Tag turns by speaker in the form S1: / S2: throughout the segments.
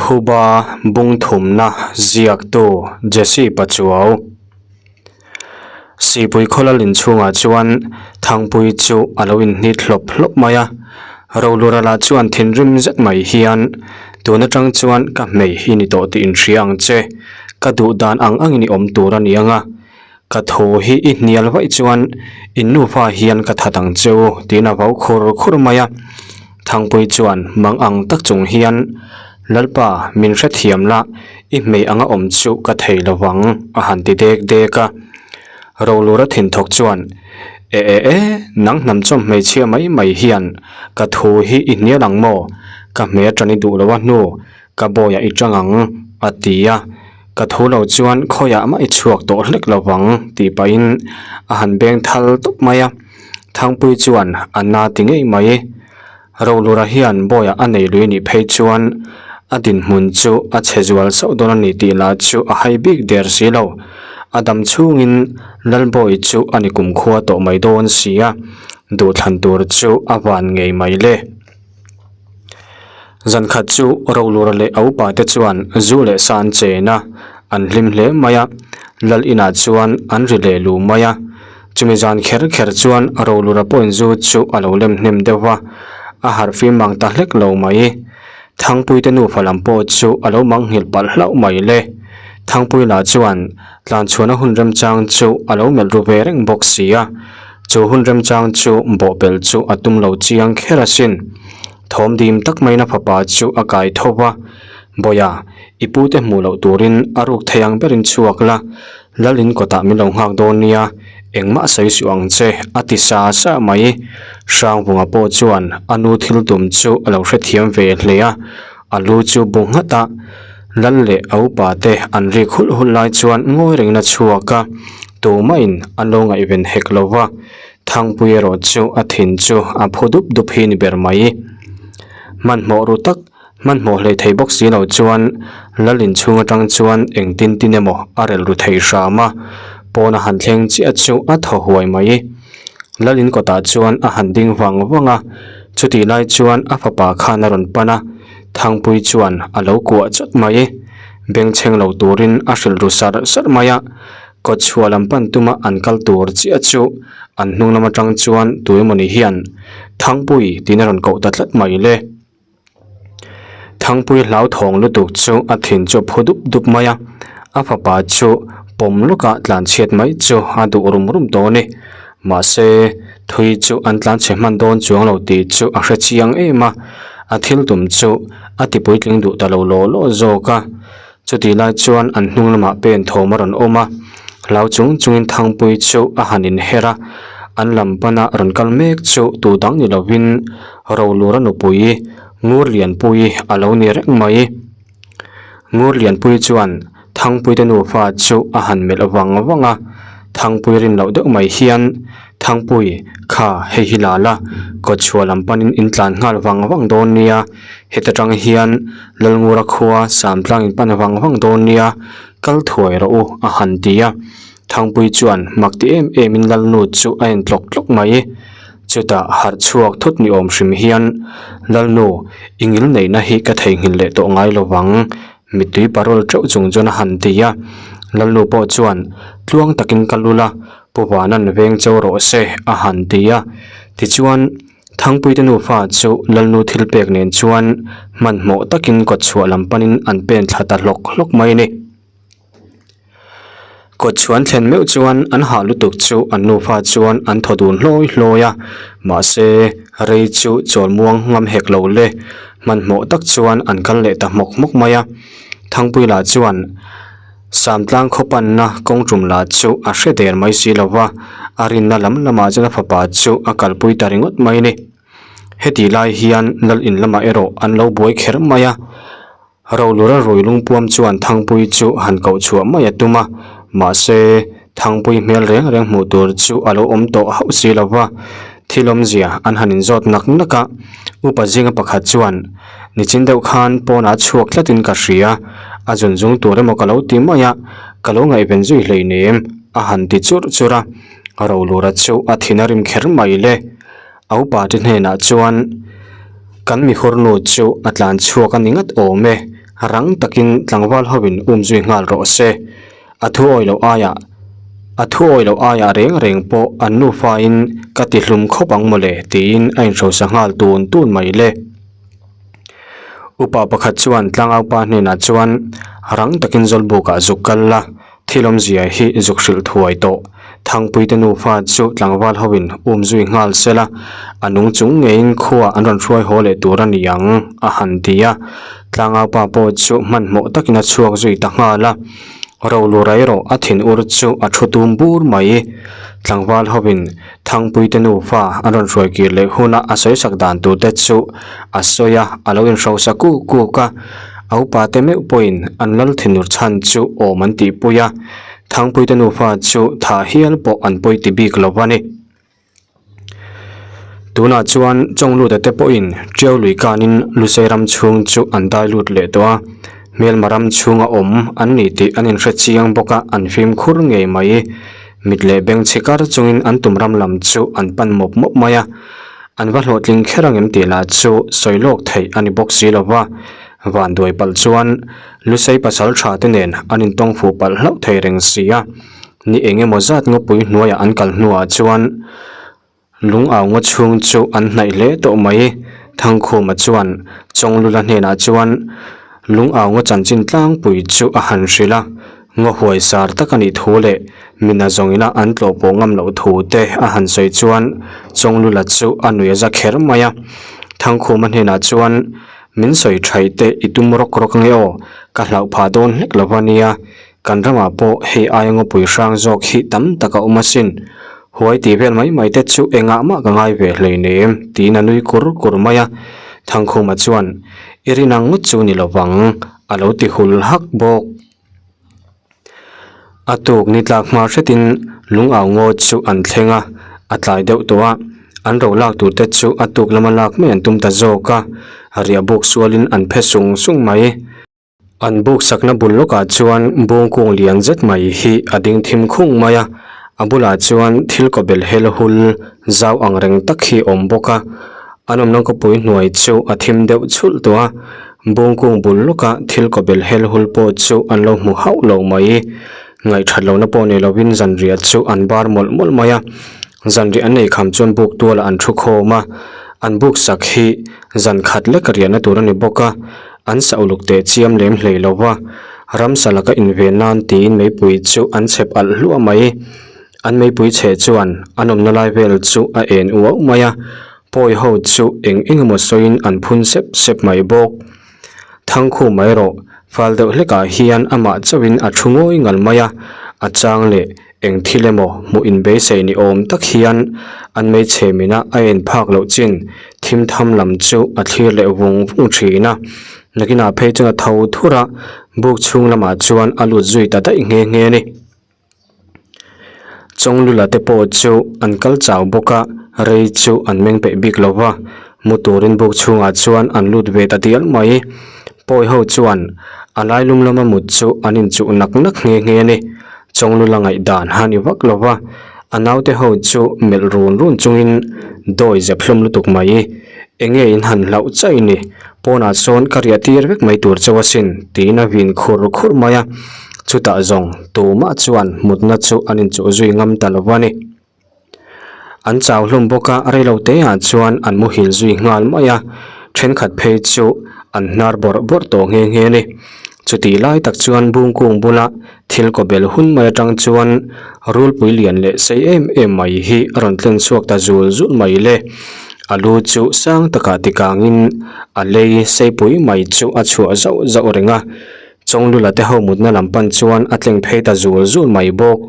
S1: Phuba bung thumna ziaktu Jesse Pachuau. Sihpui khawlal inchhungah chuan Thangpui chu a lo inhnit hlawp hlawp mai a, Rolura lah chuan thinrim zet mai hian, Tun atang chuan ka hmei hi ni tawh tih inhria ang che, ka duh dan ang angin i awm tur a ni ang a, Ka thu hi i hnial vaih chuan in nufa hian ka that ang che u tiin a vau khur khur mai a. Thangpui chuan mang ang tak chung hian, Lalpa, min hrethiam la, i hmei anga awm chu ka thei lo vang a han ti dek dek a. Rolura thinthawk chuan, E e e, nang hnam chawm hmeichhia mai mai hian ka thu hi i hnial ang maw? Ka hmei atang i duh lo a hnu, Ka bawiah i chang ang, a ti a. Ka thu lo chuan khawiah mah i chhuak tawh hlek lo vang, tih pahin a han beng thal tawp mai a. Thangpui chuan a na ti ngei mai. Rolura hian bawiah a nei lui nih phei chuan a dinhmun chu a chhe zual sauh dawn a ni tih lah chu a hai bik der si lo. A dam chhungin Lalbawi chu a ni kumkhua tawh mai dawn si a, duhthlan tur chu a van ngei mai le. Zan khat chu Rolura leh a upa te chuan zu leh sa an chen a, an hlim hle mai a, lal inah chuan an ri leh lu mai a. Chumi zan kher kher chuan Rolura pawhin zu chu a lo lem hnem deuh va, a harh fim mang ta hlek lo mai. Thangpuite nufa lam pawh chu a lo mang nghilh palh hlauh mai le. Thangpui lah chuan tlanchhuahna hun remchang chu a lo melh ru ve reng bawk si a. Chu hun remchang chu bawhpelh chu a tum lo chiang kher asin. Thawm dim tak maiin a fapa chu a kai tho va, Bawia, i pute hmuh loh turin a ruk thei ang berin chhuak la, Lalin kawtah min lo nghak dawn nia, engmah sawi suh ang che, a ti sa sa mai. Hrangvunga pawh chuan a nu thil tum chu a lo hrethiam ve hle a, a lu chu bu nghat a, Lal leh a upa te an rik hulh hulh lai chuan ngawi rengin a chhuak a, tumahin an lo ngaihven hek lo va, Thangpui erawh chu a thin chu a phu dup dup hi ni ber mai. Hmanhmawh ru tak, hmanhmawh hlei thei bawk si lo chuan Lal inchhung atang chuan engtin tin emaw a rel ru thei hram a, pawn a han thleng chiah chu a thaw huai mai. Lal in kawtah chuan a han ding vang vang a, chutih lai chuan a fapa khan a rawn pan a, Thangpui chuan a lo kuah chawt mai. Bengchheng lo turin a hrilh ru sar sar mai a, kawtchhuah lam pan tuma an kal tur chiah chu an hnung lam atang chuan tuemawni hian Thangpui tiin a rawn koh ta tlat mai le. Thangpui hlauthawng lutuk chu a thin chu a phu dup dup mai a, a fapa chu pawm lawka tlanchhiat mai chu a duh rum rum tawh a ni. Mahse, thui chu an tlanchhe hman dawn chuang lo tih chu a hre chiang em a, a thil tum chu a ti puitling duh ta lo law law zawk a. Chutih lai chuan an hnung lamah pen thawm a rawn awm a, hlau chung chungin Thangpui chu a han inher a, an lam pana rawn kal mek chu tu dang ni lovin Rolura nupui Ngurlianpui a lo ni reng mai. Ngurlianpui chuan Thangpuite nufa chu a han melh vang vang a, Thangpui rin loh deuh mai hian, Thangpui, kha hei hi la la, kawtchhuah lam panin in tlan nghal vang vang dawn nia, heta tang hian Lalngura khua Samtlang in pan vang vang dawn nia, kal thuai rawh u a han ti a. Thangpui chuan mak ti em em in Lalnu chu a en tlawk tlawk mai. Chutah harh chhuak thut ni awm hrim hian, Lalnu, i ngil neihna hi ka theihnghilh leh tawh ngai lo vang, Mittui parol teuh chung chuan a han ti a, Lalnu pawh chuan tluang takin ka lul a, Pu Vanan veng cho rawh se a han ti a. Tichuan, Thangpuite nufa chu Lalnu thil pek nen chuan hmanhmawh takin kawtchhuah lam panin an pen thla ta hlawk hlawk mai a ni. Kawtchhuan thlen meuh chuan an hah lutuk chu an nufa chuan an thaw dun hlawi hlawi a, mahse rei chu chawl muang ngam hek lo le, hmanhmawh tak chuan an kal leh ta hmawk hmawk mai a. Thangpui lah chuan Samtlang khaw panna kawng tum lah chu a hre der mai si lo va, a rinna lam lamah chuan a fapa chu a kalpui ta ringawt mai a ni. Hetih lai hian lal in lamah erawh an lo buai kher mai a. Rolura rui lungpuam chuan Thangpui chu han koh chhuah mai a tum a, mahse, Thangpui hmel reng reng hmuh tur chu a lo awm tawh hauh si lo va. Thil awmzia an han inzawt nak nak a, upa zinga pakhat chuan, Nichin deuh khan pawnah chhuak tlatin ka hria, a zun zung tur emaw ka lo ti mai a, ka lo ngaihven zui hleinem, a han ti churh churh a. Rolura chu a thin a rim kher mai le. A upa te hnenah chuan, Kan mihurnu chu a tlan chhuak a ni ngat awm e. Rang takin tlangval hoin um zui nghal rawh se. A thu awi loh aiah A thu awi loh aiah reng reng pawh an nufain ka ti hlum khawp ang mawle tiin a inhrosa nghal tun tun mai le. Upa pakhat chuan tlangaupa hnenah chuan rang takin Zawlbukah zuk kal la, thil awmzia hi zuk hrilh thuai tawh. Thangpuite nufa chu tlangval hoin um zui nghal sela, a nung chung ngeiin khua an rawn hruai haw leh tur a ni ang, a han ti a. Tlangaupa pawh chu hmanhmawh takin a chhuak zui ta nghal a. Rolu rai rawh a thin ur chu a thu tum bur mai. Tlangval hoin Thangpuite nufa an rawn hruai kir leh huna a sawisak dan tur te chu a sawi a, a lo inhrosa kuk kuk a. A upa te meuh pawhin an lal thinur chhan chu awm an tihpui a, Thangpuite nufa chu thah hial pawh an pawi ti bik lo a ni. Tunah chuan Chawngluta te pawhin Tiau lui kanin Lusei ram chhung chu an dai lut leh tawh a, hmelma ram chhunga awm an ni tih an inhre chiang bawk a, an fimkhur ngei mai. Mit leh beng chhe kar chungin an tum ram lam chu an pan mawp mawp mai a, an va hlawhtling kher ang em tih lah chu sawi lawk theih a ni bawk si lo va, vanduai palh chuan Lusei pasal tha te nen an intawng fuh palh hlauh thei reng si a, ni eng emaw zat ngawpui hnuaiah an kal hnuah chuan Lung au ngaw chhung chu an hnaih hle tawh mai. Thangkhuma chuan Chawnglula hnenah chuan lung au ngaw chanchin tlangpui chu a han hrilh a, ngaw huai sar tak a nih thu leh mina zawngina an tlawh pawh ngam loh thu te a han sawi chuan Chawnglula chu a nui a za kher mai a. Thangkhuma hnenah chuan min sawi thaih teh i tum rawk rawk ange aw, ka hlauh phah dawn hlek lo va nia, Kan ramah pawh hei aia ngawpui hrang zawk hi tam tak a awm asin. Huai tih vel mai mai te chu engah mah ka ngai ve hleinem tiin a nui kur kur mai a. Thangkhuma chuan, I rin ang ngawt chu ni lo vang, a lo ti hul hak bawk. A tuk ni tlak hma hretin lung au ngaw chu an thleng a, a tlai deuh tawh a. An ro lak tur te chu a tuk lama lak mai an tum ta zawk a, riah buk sualin an phe sung sung mai. An buk sakna bul lawkah chuan bawngkung lian zet mai hi a ding thim khung mai a, a bulah chuan thil kaw bel hel hul zau ang reng tak hi a awm bawk a, an awmna khawpui hnuai chu a thim deuh chhulh tawh a, bawngkung bul lawka thil kaw bel hel hul pawh chu an lo hmu hauh lo mai. Ngaihthat lohna pawh nei lovin zanriah chu an bar mawlh mawlh mai a, zanriah an nei kham chuan buk tualah an thu khawm a, an buk sak hi zan khat lek riahna tur a ni bawk a, an sa uluk teh chiam lem hlei lo va, ramsa laka inven nan tiin meipui chu an chhep alh hluah mai. An meipui chheh chuan an awmna lai vel chu a en uauh mai a, pawi ho chu eng eng emaw sawiin an phun sep sep mai bawk. Thangkhu mai rawh, fal deuh hlekah hian amah chauhin a thu ngawi ngal mai a, a chang leh eng thil emaw hmuh inbeisei ni awm tak hian an hmeichhe mina a en phak loh chin thim tham lam chu a thlir leh vung vung thin a. Nakinah phei chuan a tho thur a, buk chhung lamah chuan a lut zui ta daih nghe nghe a ni. Chawnglula te pawh chu an kal chau bawk a, rei chu an meng peih bik lo va, mu turin buk chhungah chuan an lut ve ta dial mai. Pawi ho chuan a lailum lama mut chu an inchuh nak nak nghe nghe a ni. Chawnglula ngaihdan a ni vak lo va, a naute ho chu melh run run chungin dawi zep hlawm lutuk mai. Enge in han hlauh chaih ni? Pawnah sawn ka riah tir vek mai tur chauh asin tiin a vin khur khur mai a, chutah zawng tumah chuan mutna chu an inchuh zui ngam ta lo a ni. An chau hlawm bawk a, reilo teah chuan an muhil zui nghal mai a, thenkhat phei chu an hnar bawrh bawrh tawh nghe nghe a ni. Chutih lai tak chuan bungkung bula thil kaw bel hun mai atang chuan rulpui lian leh sei em em mai hi a rawn tlen chhuak ta zul zul mai le. A lu chu sang takah tikangin a lei seipui mai chu a chhuah zauh zauh reng a, Chawnglula te ho mutna lam pan chuan a tleng phei ta zul zul mai bawk.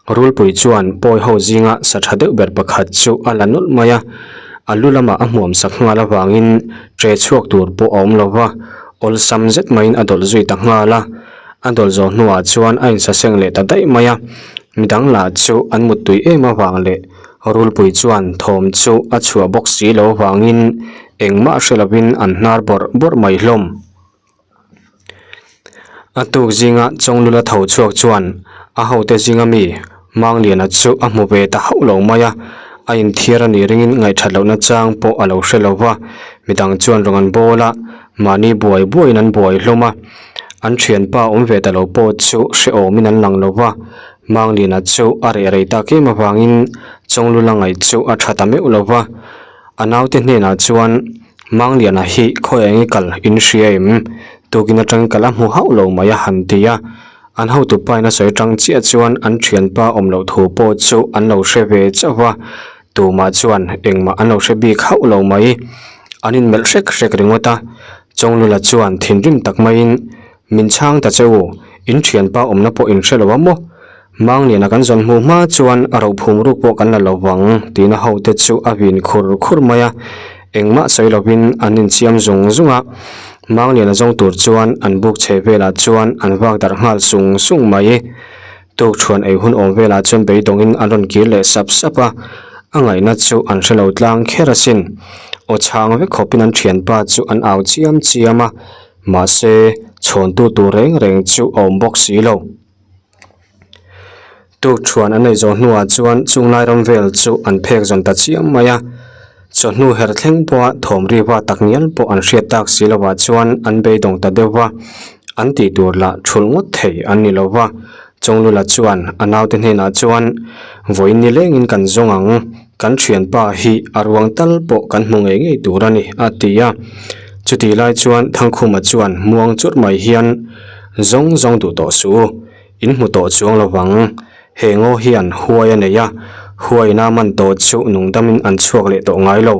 S1: Rulpui chuan pawi ho zinga sa tha deuh ber pakhat chu a la nawlh mai a, a lu lamah a hmuam sak nghal avangin ṭe chhuak tur pawh a awm lo va, awlsam zet maiin a dawlh zui ta nghal a. A dawlh zawh hnuah chuan a insaseng leh ta daih mai a, midang lah chu an muttui em avang leh Rulpui chuan thawm chu a chhuah bawk si lo avangin engmah hre lovin an hnar bawrh bawrh mai hlawm. A tuk zinga Chawnglula tho chhuak chuan a hote zinga mi Mangliana chu a hmu ve ta hauh lo mai a, a inthiar a nih ringin ngaihthat lohna chang pawh a lo hre lo va, midang chuan rawn an bawl a. Mahni buai buaiin an buai hlawm a, an thianpa awm ve ta lo pawh chu hrehawmin an lang lo va, Mangliana chu a reh rei tak em avangin Chawnglula ngaih chu a tha ta meuh lo va. A naute hnenah chuan, Mangliana hi khawi eng i kal in hria em? Tukin atangin ka la hmu hauh lo mai a han ti a. An hotupa in a sawi tang chiah chuan an thianpa awm loh thu pawh chu an lo hre ve chauh va, Tumah chuan engmah an lo hre bik hauh lo mai. An inmelh hrek hrek ringawt a, Chawnglula chuan thinrim tak maiin, Min chhang ta che u, in thianpa awmna pawh in hre lo a maw? Mangliana kan zawn hmuh hma chuan a rophum ruk pawh kan la lo vang, tiin a hote chu a vin khur khur mai a. Engmah sawi lovin an inchiam zung zung a, Mangliana zawng tur chuan an buk chhe velah chuan an vak darh nghal sung sung mai. Tukṭhuan ei hun awm velah chuan beidawngin an rawn kir leh sap sap a, a ngaihna chu an hre lo tlang kher asin. Aw chhang vek khawpin an ṭhianpa chu an au chiam chiam a, mahse chhawntu tur reng reng chu a awm bawk si lo. Tukṭhuan an ei zawh hnuah chuan chunglai ram vel chu an phek zawn ta chiam mai a, chawhnu her thleng pawha thawm riva tak ngial pawh an hriat tak si lovah chuan an beidawng ta deuh va, an tih tur lah thulh ngawt thei an ni lo va. Chawnglula chuan a naute hnenah chuan, Vawiin ni lengin kan zawng ang, kan thianpa hi a ruang tal pawh kan hmu ngei ngei tur a ni, a ti a. Chutih lai chuan Thangkhuma chuan muang churh mai hian, Zawng zawng duh tawh suh u, in hmu tawh chuang lo vang. He ngaw hian huai a nei a, huaina man tawh chu nungdamin an chhuak leh tawh ngai lo.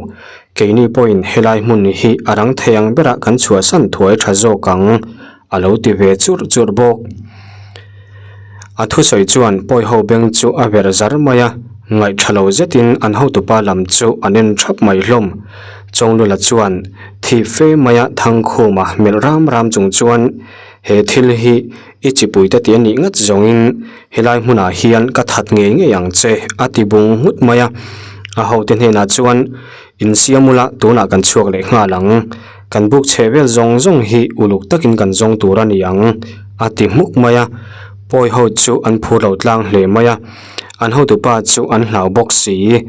S1: Keini pawhin helai hmun hi a rang thei ang berah kan chhuahsan thuai tha zawk ang, a lo ti ve churh churh bawk. A thusawi chuan pawiho beng chu a ver zar mai a, ngaihtha lo zetin an hotupa lam chu an en thap mai hlawm. Chawnglula chuan thip fe maia Thangkhuma melh ram ram chung chuan he thil hi I chipuite ti a nih ngat zawngin helai hmunah hian ka that ngei ngei ang che a ti bung nghut mai a. A hote hnenah chuan insiam ula tunah kan chhuak leh nghal ang. Kan buk chhe vel zawng zawng hi uluk takin kan zawng tur a ni ang a ti hmuk mai a. Pawi ho chu an phur lo tlang hle mai a. An hotupa chu an hlau bawk si.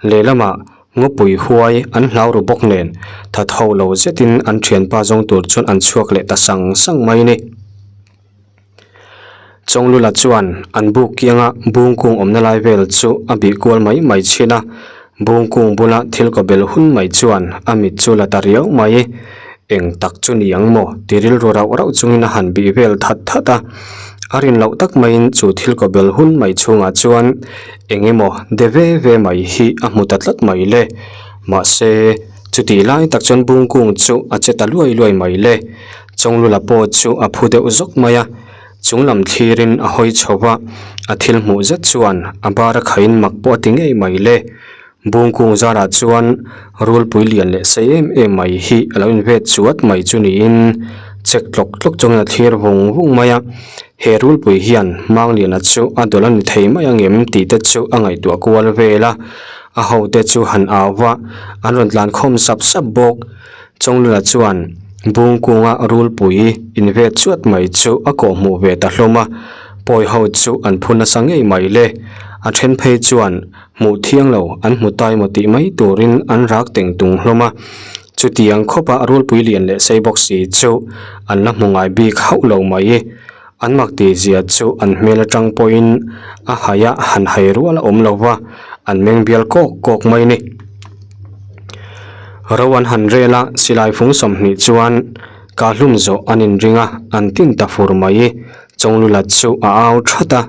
S1: Lehlamah Ngawpui huai an hlau ru bawk nen that ho lo zetin an thianpa zawng tur chuan an chhuak leh ta sang sang mai ni. Chawnglula chuan an buk kianga bungkung awmna lai vel chu a bih kual mai mai chhin a, bungkung bula thil kaw bel hun mai chuan a mit chu la ta riau mai. Eng tak chu ni ang maw? ti rilru rauh rauh chungin a han bih vel that that a. A rin loh tak maiin chu thil kaw bel hun mai chhungah chuan eng emaw de ve ve mai hi a hmu ta tlat mai le. Mahse, chutih lai tak chuan bungkung chu a che ta luai luai mai le. Chawnglula pawh chu a phu deuh zawk mai a, chung lam thlirin a hawi chho va, a thil hmuh zet chuan a bar a khaiin mak pawh a ti ngei mai le. Bungkung zarah chuan rulpui lian leh sei em em mai hi a lo invet chuat mai chu niin chek tlawk tlawk chungin a thlir vung vung mai a. He rulpui hian Mangliana chu a dawlh a ni thei mai angem tih te chu a ngaihtuah kual vel a. A hote chu han au va, an rawn tlan khawm sap sap bawk. Chawnglula chuan Bungkunga rulpui invet chuat mai chu a kawh hmuh ve ta hlawm a. Pawi ho chu an phu nasa ngei mai le. A then phei chuan Hmuh thiang lo an hmu tai maw tih mai turin an rak teng tung hlawm a. Chutiang khawpa rulpui lian leh sei bawk si chu an la hmu ngai bik hauh lo mai. An mak tih zia chu an hmel atang pawhin a hai a han hai rual a awm lo va, an meng bial kawk kawk mai ni. Ro an han rel a, silai fung 20 chuan kahlum zawh an inring a, an tin ta fur mai. Chawnglula chu a au that a,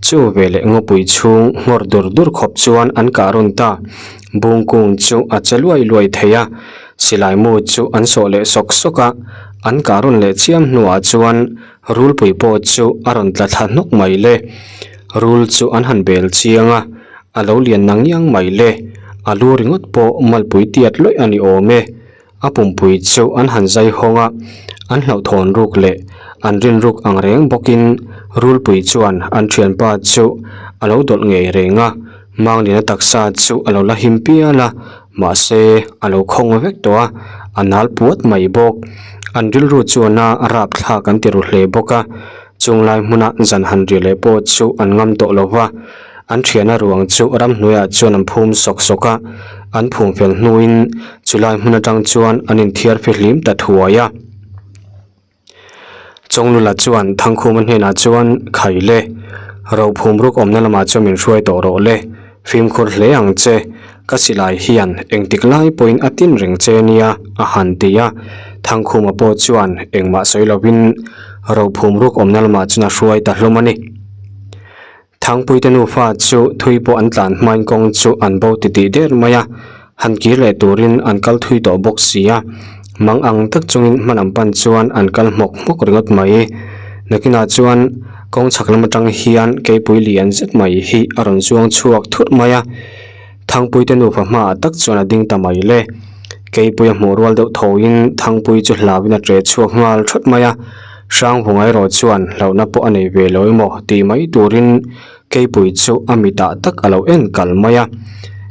S1: chu veleh ngawpui chhung nghawr dur dur khawp chuan an kah rawn ta. Bungkung chu a che luai luai thei a, silai mu chu an sawh leh sawk sawk a, an kah rawn leh chiam hnuah chuan rulpui pawh chu a rawn tla thla hnawk mai le. Rul chu an han bel chiang a, a lo lian na ngiang mai le, a lu ringawt pawh malpui tiat lawih a ni awm e. A pumpui chu an han zai hawng a, an hlauhthawn ruk leh an rin ruk ang reng bawkin rulpui chuan an thianpa chu a lo dawlh ngei reng a, Mangliana taksa chu a lo la him pial a, mahse a lo khawng vek tawh a, a nal puat mai bawk. An rilru chuan a rapthlak an ti ru hle bawk a, chunglai hmuna zan han ri leh pawh chu an ngam tawh lo va, an thiana ruang chu ramhnuaiah chuan an phum sawk sawk a. An phum fel hnuin chulai hmun atang chuan an inthiar fihlim ta thuai a. Chawnglula chuan Thangkhuma hnenah chuan, Khai le, rophum ruk awmna lamah chuan min hruai tawh rawh le, fimkhur hle ang che, ka silai hian engtik lai pawhin a tin reng che nia, a han ti a. Thangkhuma pawh chuan engmah sawi lovin rophum ruk awmna lamah chuan a hruai ta hlawm a ni. Thangpuite nufa chu thui pawh an tlan hmain kawng chu an bo titih der mai a, han kir leh turin an kal thui tawh bawk si a, mang ang tak chungin hma lam pan chuan an kal hmawk hmawk ringawt mai. Nakinah chuan kawng chhak lam atang hian keipui lian zet mai hi a rawn zuang chhuak thut mai a. Thangpuite nufa hmaah tak chuan a ding ta mai le. Keipui a hmuh rual deuh thoin Thangpui chu hlauin a ṭe chhuak nghal ṭhawt mai a, Hrangvunga erawh chuan hlauhna pawh a nei ve lo emaw tih mai turin Keipui chu a mitah tak a lo en kal mai a.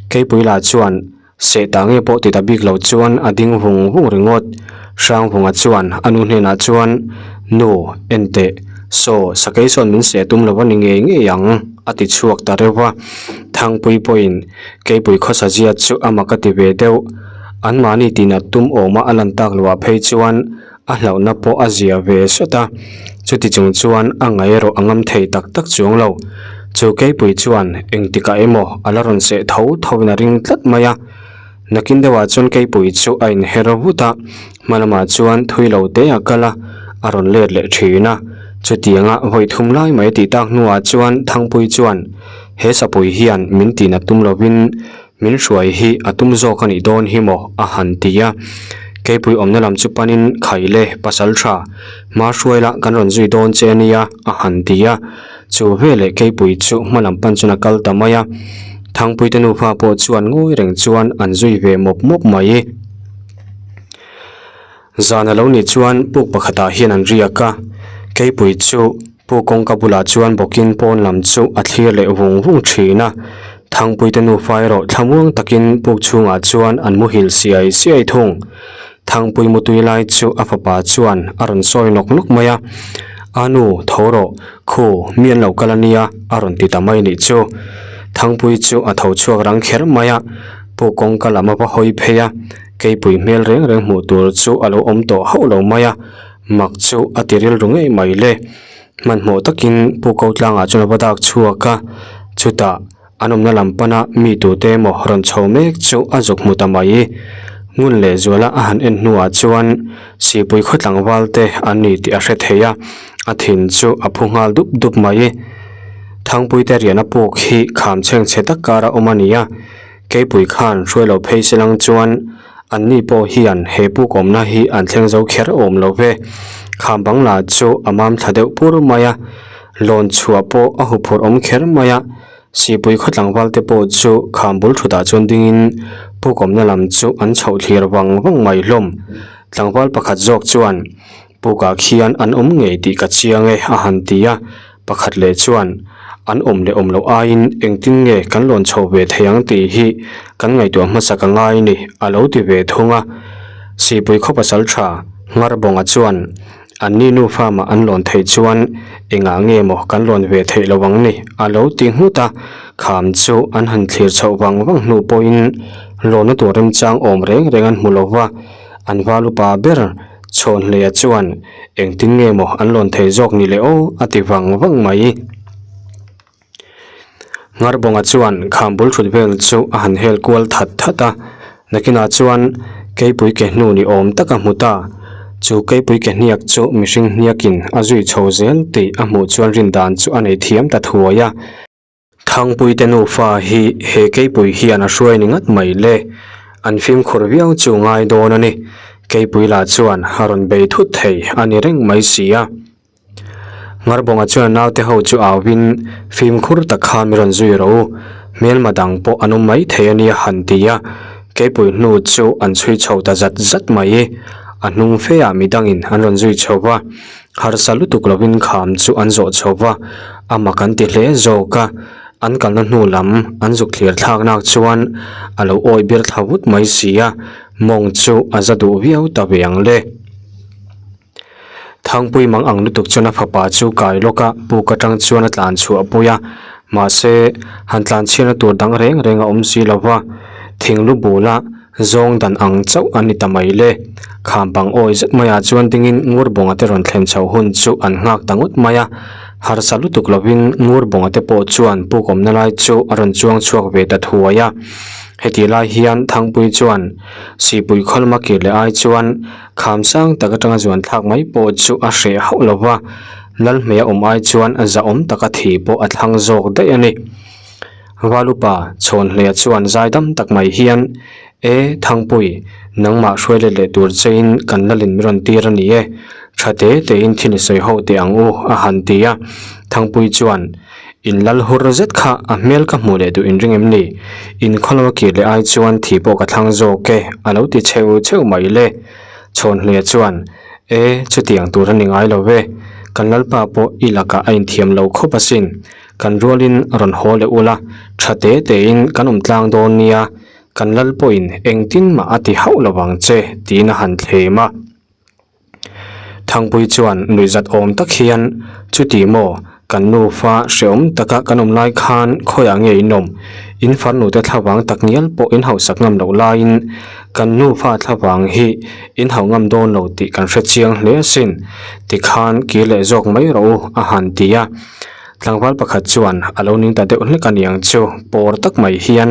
S1: Keipui lah chuan seh ta nge pawh ti ta bik lo chuan a ding vung vung ringawt. Hrangvunga chuan a nu hnenah chuan, Nu, en teh, saw sakei sawn min seh tum lo a ni ngei ngei ang, a ti chhuak ta reuh a. Thangpui pawhin Keipui khawsa zia chu a mak a ti ve deuh. Anmahni tinat tum awma a lan tak loah phei chuan a hlauhna pawh a zia ve sawt a. Chuti chung chuan a ngaih erawh a ngam thei tak tak chuang lo. Chu Keipui chuan engtikah emaw a la rawn seh tho thoin a ring tlat mai a. Nakin deuhah chuan Keipui chu a inher vut a, hma lamah chuan thui lo te a kal a, a rawn let leh thin a. Chutianga vawi thum lai mai tih tak hnuah chuan Thangpui chuan, He sapui hian min tina tum lovin min hruai hi a tum zawk a nih dawn hi maw? a han ti a. Keipui awmna lam chu panin Khai le, pasal tha, hma hruai la kan rawn zui dawn che a nia, a han ti a. Chu veleh Keipui chu hma lam pan chuan a kal ta mai a. Thangpuite nufa pawh chuan ngawi reng chuan an zui ve mawp mawp mai. Zan a lo nih chuan puk pakhatah hian an riak a, Keipui chu puk kawngka bulah chuan bawkin pawn lam chu a thlir leh vung vung thin a. Thangpuite nufa erawh thlamuang takin puk chhungah chuan an muhil siai siai thung. Thangpui mutui lai chu a fapa chuan a rawn sawi nawk nawk mai a, A nu, tho rawh, khu, mi an lo kal a nia, a rawn ti ta mai nih chu. Thangpui chu a tho chhuak rang kher mai a, Pu kawngka lam a va hawi phei a, keipui hmel reng reng hmuh tur chu a lo awm tawh hauh lo mai a, mak chu a ti rilru ngei mai le. Hmanhmawh takin Pu Kotlangah chuan a va dak chhuak a, chutah, An awmna lam pana mi tute emaw rawn chho mek chu a zuk hmu ta mai. Ngun leh Zuala a han en hnuah chuan Sipui khaw tlangval te an ni tih a hre thei a, a thin chu a phu nghal dup dup mai. Thangpuite riahna puk hi kham chheng chhe tak kara awm a ni a, Keipui khan hruai lo phei se lang chuan anni pawh hian he puk awmna hi an thleng zo kher awm lo ve. Kham bang lah chu a mam thla deuh pur mai a, lawn chhuah pawh a huphurh awm kher mai a. Sipui khaw tlangval te pawh chu kham bul thutah chuan dingin puk awmna lam chu an chhoh thlir vang vang mai hlawm. Tlangval pakhat zawk chuan, Pukah khian an awm ngei tih ka chiang e a han ti a, pakhat leh chuan, An awm leh awm loh aiin engtin nge kan lawn chho ve thei ang tih hi kan ngaihtuah hmasa ka ngai ni a lo ti ve thung a. Sipui khaw pasal tha Ngharbawnga chuan, Anni nufa mah an lawn theih chuan engah nge maw kan lawn ve theih lo ang ni? a lo ti nghut a, kham chu an han thlir chhoh vang vang hnu pawhin lawnna tur remchang awm reng reng an hmu lo va, an val upa ber Chhawnhleia chuan engtin nge maw an lawn theih zawk ni le aw a ti vang vang mai. Ngharbawnga chuan kham bul thut vel chu a han hel kual that that a, nakinah chuan keipui ke hnu ni awm tak a hmu ta. Chu keipui ke hniak chu mihring hniakin a zui chho zel tih a hmuh chuan rin dan chu a nei thiam ta thuai a. Thangpuite nufa hi he keipui hian a hruai ni ngat mai le, an fimkhur viau chu ngai dawn a ni. Keipui lah chuan a rawn bei thut thei a ni reng mai si a. Ngharbawnga chuan a naute ho chu auin fimkhur tak kha mi rawn zui rawh u, hmelma dang pawh an awm mai thei a nia han ti a, keipui hnu chu an chhui chho ta zat zat mai. A hnung fe ah midangin an rawn zui chho va, harsa lutuk lovin kham chu an zawh chho va, a mak an ti hle zawk a, an kalna hnu lam an zuk thlir thlak nak chuan a lo awi bir thla vut mai si a, mawng chu a za duh viau ta ve ang le. Thangpui mang ang lutuk chuan a fapa chu kai lawk a, puk atang chuan a tlan chhuah pui a, mahse han tlan chhiarna tur dang reng reng a awm si lo va. Thinglu bula zawng dan ang chauh an ni ta mai le. Kham bang awi zet maiah chuan dingin Ngurbawnga te rawn thlen chhoh hun chu an nghak ta ngawt mai a. Harsa lutuk lovin Ngurbawnga te pawh chuan puk awmna lai chu a rawn chuang chhuak ve ta thuai a. Hetih lai hian Thangpui chuan Sihpui khaw lama kir leh ai chuan kham sang tak atanga zuan thlak mai pawh chu a hreh hauh lo va, Lalhmei a awm ai chuan zahawm taka thi pawh a thlang zawk daih a ni. Valupa Chhawnhleia chuan zaidam tak mai hian, E, Thangpui, nangmah hruai let leh tur chein kan lalin mi rawn tir a ni e, tha te tein thil i sawi ho teh ang u, a han ti a. Thangpui chuan, In lal hur zet kha a hmel ka hmuh leh duh in ring em ni? In khawlo a kir leh ai chuan thi pawh ka thlang zawk e, a lo ti cheu cheu mai le. Chhawnhleia chuan, E, chutiang tur a ni ngai lo ve, kan lalpa pawh i lakah a inthiam lo khawp asin. Kan rualin rawn haw leh ula, tha te tein kan awm tlang dawn nia, kan lal pawhin engtin mah a ti hauh lo vang che, tiin a han thlem a. Thangpui chuan nuihzat awm tak hian, Chuti maw, kan nufa hrehawm taka kan awm lai khan khawiah nge in awm? In farnute thlavang tak ngial pawh in hauhsak ngam loh laiin kan nufa thlavang hi in hauh ngam dawn lo tih kan hre chiang hle asin, tikhan kir leh zawk mai rawh u, a han ti a. Tlangval pakhat chuan a lo ning ta deuh hlek a niang chu pawr tak mai hian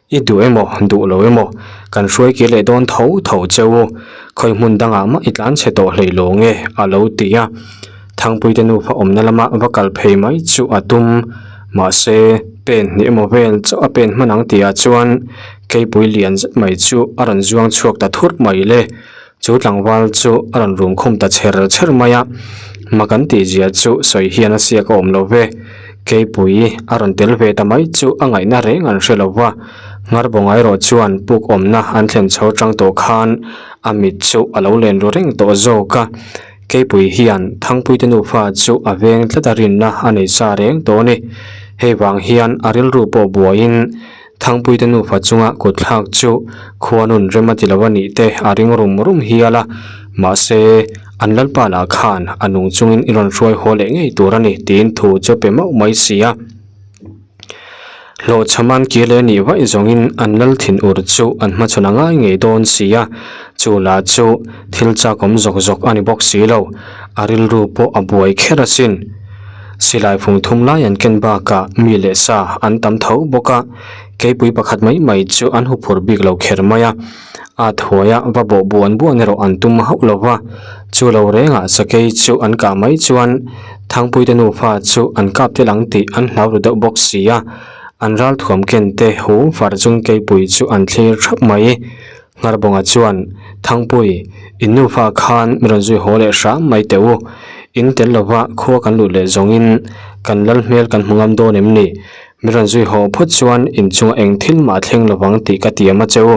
S1: i duh emaw duh lo emaw kan hruai kir leh dawn tho tho che u, khawi hmun dangah mah i tlan chhe tawh hlei lo nge a lo ti a. Thangpuite nufa awmna lama va kal phei mai chu a tum, mahse pen hnih emaw vel chauh a pen hman ang tihah chuan keipui lian zet mai chu a rawn zuang chhuak ta thurh mai le. Chu tlangval chu a rawn rum khum ta chher chher mai a, mak an tih zia chu sawi hian a siak a awm lo ve. Keipui a rawn tel ve ta mai chu a ngaihna reng an hre lo va, Ngharbawnga erawh chuan puk awmna an thlen chho tang tawh khan a mit chu a lo len ru reng tawh zawk a. Keipui hian Thangpuite nufa chu a veng tlat a rinna a nei sa reng tawh a ni. Hei vang hian a rilru pawh buaiin Thangpuite nufa chunga kut thlak chu khuanun rem a ti lo a nih te a ring rum rum hial a, mahse an lalpa lah khan a nung chungin i rawn hruai haw leh ngei tur a ni tiin thu chu a pe mauh mai si a. Hlawhchham an kir leh nih vaih zawngin an lal thin ur chu an hmachhawn a ngai ngei dawn si a, chu lah chu thil chakawm zawk zawk a ni bawk si lo, a rilru pawh a buai kher asin. Silai phung thum lai an ken bakah mi leh sa an tam tho bawk a, keipui pakhat mai mai chu an huphurh bik lo kher mai a, a thuaia va bawh buan buan erawh an tum hauh lo va, chu lo rengah sakei chu an kah mai chuan Thangpuite nufa chu an kap tel ang tih an hlau ru deuh bawk si a, an ralthuam ken te hu far chung keipui chu an thlir thap mai. Ngharbawnga chuan, Thangpui, in nufa khan mi rawn zui haw leh hram mai teh u. In tel lova khua kan lut leh zawngin kan lal hmel kan hmu ngam dawn em ni? Mi rawn zui haw phawt chuan in chunga eng thil mah thleng lovang tih ka tiam a che u.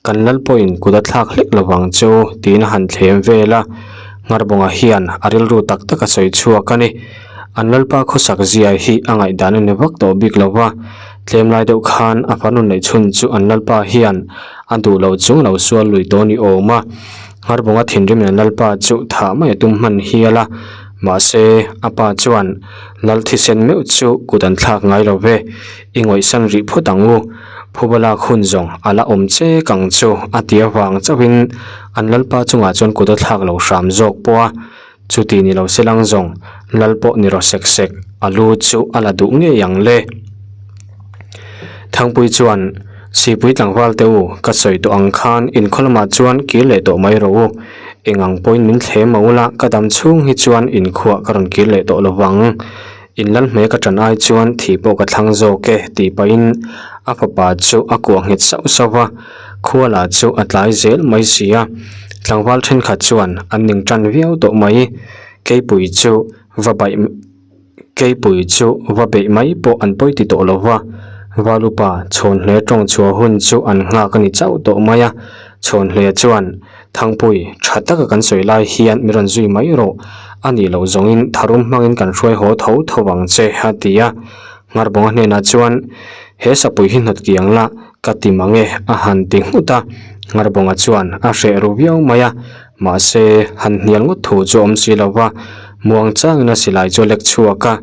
S1: Kan lal pawhin kut a thlak hlek lovang che u tiin a han thlem vel a. Ngharbawnga hian a rilru tak tak a sawi chhuak a ni. An lalpa khawsak zia hi a ngaihdan a ni vak tawh bik lova. Tlem lai deuh khan a fanu neih chhun chu an lalpa hian a duh lo chung lo sual lui tawh ni awm a. Ngharbawnga thinrim in lalpa chu thah mai a tum hman hial a, mahse a pa chuan lal thisen meuh chu kut an thlak ngai lo ve, i ngawihsan rih phawt ang u, phuba lak hun zawng a la awm chek ang chu a ti avang chauhin an lalpa chungah chuan kut a thlak lo hram zawk pawh a. Chuti ni lo se lang zawng, lal pawh ni rawh sek sek, a lu chu a la duh ngei ang le. Thangpui chuan, Sipui tlangval te u, ka sawi tawh ang khan inkhaw lamah chuan kir leh tawh mai rawh u. Eng ang pawhin min thlem a ula, ka dam chhung hi chuan inkhuah ka rawn kir leh tawh lo vang. In lal hmel ka ṭan ai chuan thih pawh ka thlang zawk e, tih pahin a fapa chu a kuah nghet sauh sauh va, khua lah chu a tlai zel mai si a. Tlangval ṭhenkhat chuan an ning ṭan viau tawh mai. Keipui chu va baih Keipui chu va beih mai pawh an pawi ti tawh lo va, Valupa Chhawnhle ṭawng chhuah hun chu an nghak a ni chauh tawh mai a. Chhawnhle chuan Thangpui, tha taka kan sawi lai hian mi rawn zui mai rawh. A nih loh zawngin tharum hmangin kan hruai haw tho tho ang che, a ti a. Ngharbawnga hnenah chuan, He sapui hi hnawt kiang la, ka ti mang e, a han ti nghut a. Ngharbawnga chuan a hreh ru viau mai a, mahse, han hnial ngawt thu chu a awm si lo va. Muang changin a silai chu a lek chhuak a.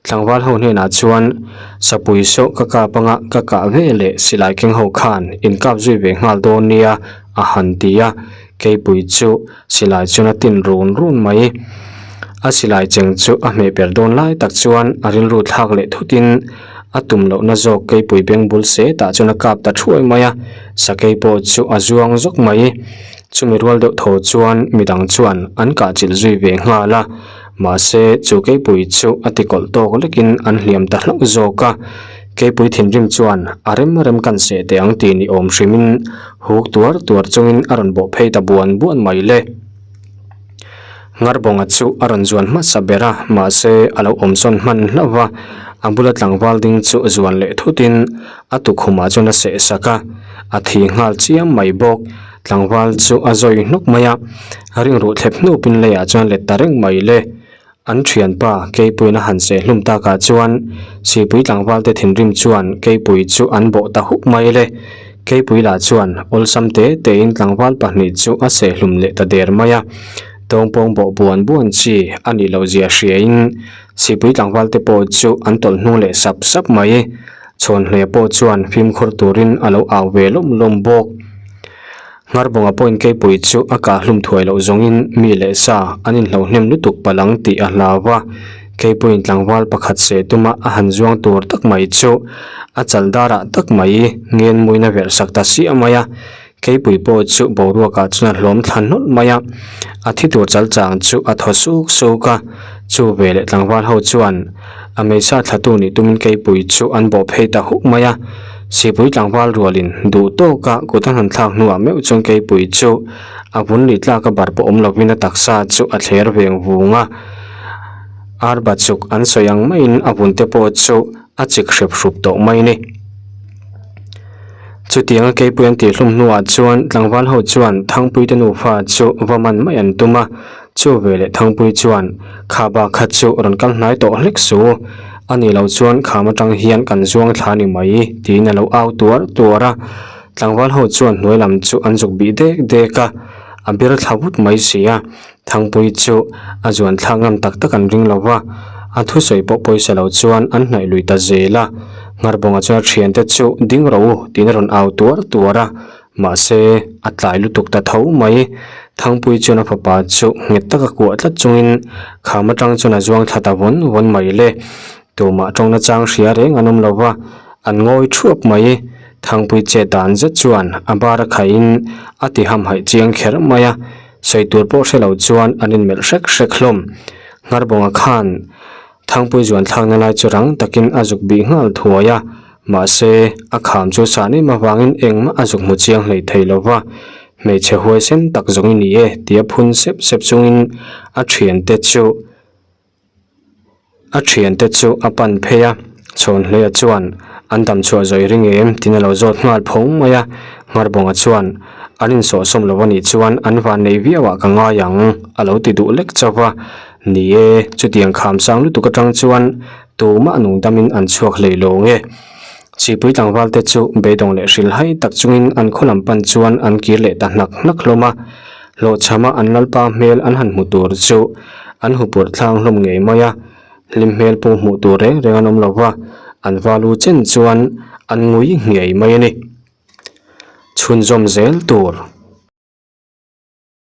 S1: Tlangval ho hnenah chuan Sapui sawh ka kap anga ka kah ve leh silai keng ho khan in kap zui ve nghal dawn nia a han ti a, keipui chu silai chuan a tin run run mai. A silai cheng chu a hmeh per dawn lai tak chuan a rilru thlak leh thutin a tum lohna zawk keipui beng bul setah chuan a kap ta thuai mai a, sakei pawh chu a zuang zawk mai. Chumi rual deuh tho chuan midang chuan an kah chilh zui ve nghal a, mahse chu keipui chu a ti kawlh tawk lekin an hliam ta hlauh zawk a. Keipui thinrim chuan a rem rem kan seh teh ang tih ni awm hrimin huk tuar tuar chungin a rawn bawh phei ta buan buan mai le. Ngarbawnga chu a rawn zuan hmasa ber a, mahse a lo awm sawn hman hlauh va, a bula tlangval ding chu zuan leh thutin a tukhumah chuan a seh sak a, a thi nghal chiam mai bawk. Tlangval chu a zawi hnawk mai a, ringruh thlep hnupin leiah chuan let ta reng mai le. An thianpa Keipuiin a han seh hlum takah chuan Sipui tlangvalte thinrim chuan Keipui chu an bawh ta huk mai le. Keipui lah chuan awlsam te tein tlangval pahnih chu a seh hlum leh ta der mai a. Tawngpawng bawh buan buan chi a nih loh zia hriain Sipui tlangvalte pawh chu an tawlh hnung leh sap sap mai. Chhawnhleh pawh chuan fimkhur turin a lo au ve lawm lawm bawk. Ngharbawnga pawhin keipui chu a kah hlum thuai loh zawngin mi leh sa an inhlo hnem lutuk palh ang tih a hlau va. Keipuiin tlangval pakhat seh tuma a han zuang tur tak mai chu a chal darah tak mai ngen muin a verh sak ta siah mai a. Keipui pawh chu boruakah chuan a hlawm thla hnawlh mai a. A thi tur chal chang chu a thaw suk suk a. Chu veleh tlangval ho chuan A hmeichhia thlatu nih tumin keipui chu an bawh phei ta huk mai a, Sipui tlangval rualin duh tawka kut a han thlak hnuah meuh chuan keipui chu a vun lih tlaka bar pawh awm lovin a taksa chu a thler veng vung a, arba chuk an sawi ang maiin a vun te pawh chu a chik hrep hrup tawh mai a ni. Chutianga keipui an tihhlum hnuah chuan tlangval ho chuan Thangpuite nufa chu va man mai an tum a, Chu veleh Thangpui chuan, Kha bak kha chu rawn kal hnai tawh hlek su, a nih loh chuan kham atang hian kan zuang thla ni mai, tiin a lo au tuar tuar a. Tlangval ho chuan hnuai lam chu an zuk bih dek dek a, a bir thla vut mai si a. Thangpui chu a zuan thlak ngam tak tak an ring lo va, a thusawi pawh pawisa lo chuan an hnaih lui ta zel a. Ngharbawnga chuan a thiante chu ding rawh u, tiin a rawn au tuar tuar a. Mahse, a tlai lutuk ta tho mai. Thangpui chuan a fapa chu nghet taka kuah tlat chungin kham atang chuan a zuang thla ta vawn vawn mai le. Tumah tawngna chang hria reng an awm lo va, an ngawi thuap mai. Thangpui chet dan zet chuan a bar a khaihin a ti hamhaih chiang kher mai a, sawi tur pawh hre lo chuan an inmelh hrek hrek hlawm. Ngharbawnga khan Thangpui zuan thlakna lai chu rang takin a zuk bih nghal thuai a, mahse, a kham chu san em avangin engmah a zuk hmu chiang hlei thei lo va, hmeichhe huaisen tak zawng i ni e tia phun sep sep chungin a thiante chu a thiante chu a pan phei a, Chhawnhleia chuan an dam chhuah zawih ring em tiin a lo zawt nghal phawng mai a, Ngharbawnga chuan an insawhsawm lo anih chuan an van nei viau ah ka ngai ang a lo ti duh lek chauh va. Ni e, chutiang kham sang lutuk atang chuan tumah nungdamin an chhuak hlei lo nge. Sipui tlangval te chu beidawng leh hrilhai tak chungin an khaw lam pan chuan an kir leh ta hnak hnak hlawm a. Hlawhchhama an lalpa hmel an han hmu tur chu an hupurh thlang hlawm ngei mai a, hlim hmel pawh hmuh tur reng reng an awm lo va, an valu chen chuan an ngui ngei mai a ni. Chhunzawm zel tur.